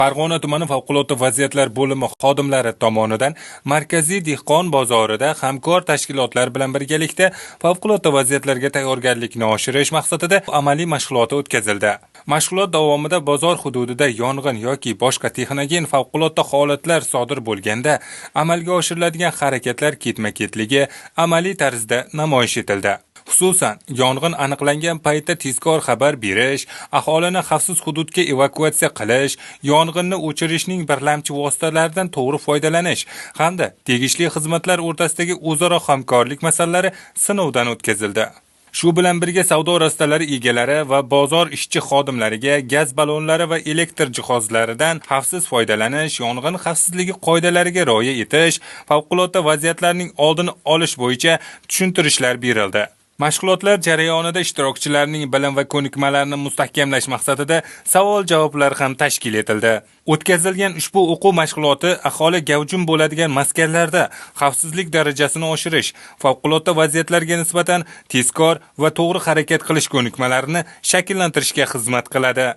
Farg'ona tumani favqulodda vaziyatlar bo'limi xodimlari tomonidan markaziy dehqon bozorida hamkor tashkilotlar bilan birgalikda favqulodda vaziyatlarga tayyorgarlikni oshirish maqsadida amaliy mashg'uloti o'tkazildi. Mashg'ulot davomida bozor hududida yong'in yoki boshqa texnogen favqulodda holatlar sodir bo'lganda amalga oshiriladigan harakatlar ketma-ketligi amaliy tarzda namoyish etildi. Xususan, yong'in aniqlangan paytda tezkor xabar berish, aholini xavfsiz hududga evakuatsiya qilish, yong'inni o'chirishning birlamchi vositalaridan to'g'ri foydalanish hamda tegishli xizmatlar o'rtasidagi o'zaro hamkorlik masalalari sinovdan o'tkazildi. Shu bilan birga savdo rastalari egalari va bozor ishchi xodimlariga gaz ballonlari va elektr jihozlaridan xavfsiz foydalanish, yong'in xavfsizligi qoidalariga rioya etish, favqulodda vaziyatlarning oldini olish bo'yicha tushuntirishlar berildi. Mashg'ulotlar jarayonida ishtirokchilarning bilim va ko'nikmalarini mustahkamlash maqsadida savol-javoblar ham tashkil etildi. O'tkazilgan ushbu o'quv mashg'uloti aholi gavjum bo'ladigan maskanlarda xavfsizlik darajasini oshirish, favqulodda vaziyatlarga nisbatan tezkor va to'g'ri harakat qilish ko'nikmalarini shakllantirishga xizmat qiladi.